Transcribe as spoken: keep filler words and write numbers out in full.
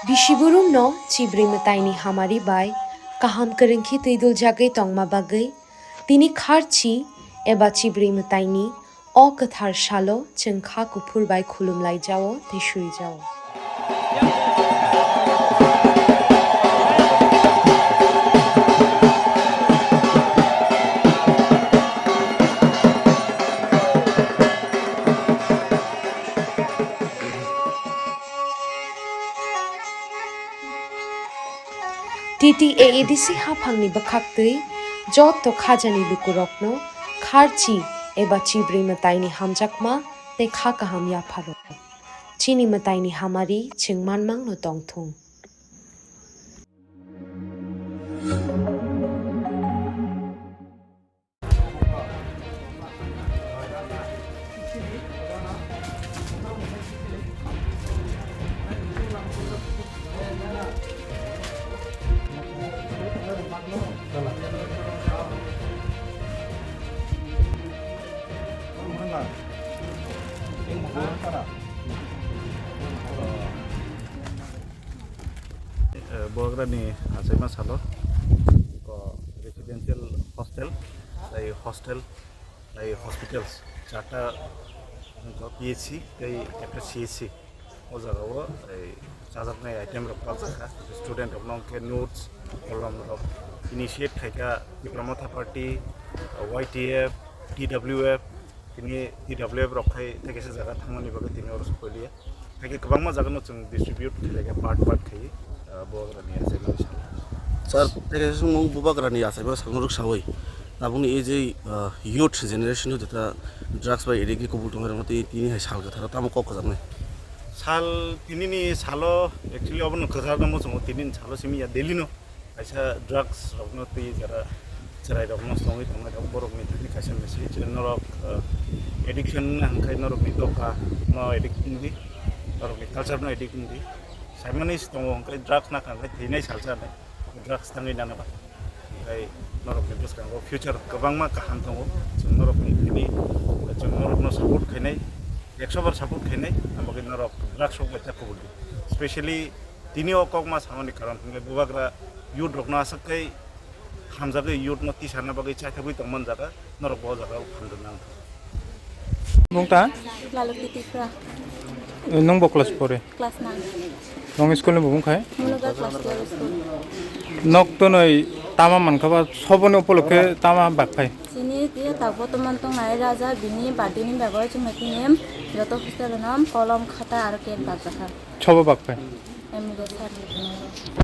Bisiburumno chibrwi mwtaini hamari bai kaham kwrwngkhe twiduljagwi tongma bagwi tini kharchi eba chibrwi mwtaini o kwthar salo chwng kha kuphur bai khulumlaijao tei suijao. T T A A D C haphangni bwkhaktwi joto khajani lukurokno kharchi eba chibrwi mwtaini hamjakma tei kha kaham yapharo. Chini mwtaini hamari chwng manmangno tongthung. Eh, Bubagrani achaima salo, ko residential hostel, tei hostel, tei hospitals, charta, ko P H C, tei ekta C H C. O jaga o, ei, chajaknai item rok paljak kha. Student rok no hwnkhe notes, kolom rok initiate khai kha Tipra Motha Party, Y T F, T W F, tini T W F rok khai tei kaisa jaga thangmani bagwi tini oro sokoi liya. Haikhe kwbangma jaga no chwng distribute khlai kha, part part khai, ah, Bubagrani achaimani salo. Sir, tei kaisa swngmung Bubagrani achaima salo rwksawi tabukni ei je, ah, youth generation o jeta drugs bai addict khe kubul tongwi rokno tei tini hai sal kwtharo tamo kok kwjaknai? Sal tinini salo actually obono kwchar no muchungo, tinini salo simi ya daily no kaisa drugs rokno twi jara chwrai rokno songwi tongnai rok borokni thani kaisa message norok, eh, addiction hwnkhai norokni dopha no addict wngdi, norokni culture no addict wngdi. Saimani se tongo hwnkhai drugs nakha hwnkhai thwinai salsa nai. Drugs tangwi nana ba. Tei norokni bwskango future kwbangma kaham tongo. Chwng norokni thani, chwng norokno support khainai, ekso bar support khainai, abo khe norok drugs rok bai ta kubul di. Specially tini o kokma samani karon hwnkhe Bubagra youth rokno aswk khe hamjagwi youth no tisana bagwi chaithagwi tongmani jaga. Norok bo jaga o phan rwna ang. Bung ta? Lalukti Tipra. Nung bo class four e? Class nine. Nung school ni bo bung khai? Muluga class twelve school. Nok to noi tama mankha ba soboni upolokhe tama bak phai? Chini tiya tak botoman tongnai raja bini birthday ni bagwi chwng tini joto hostel no kolom khata aro cake bak jakha. Sobo bak phai? Amigo sir.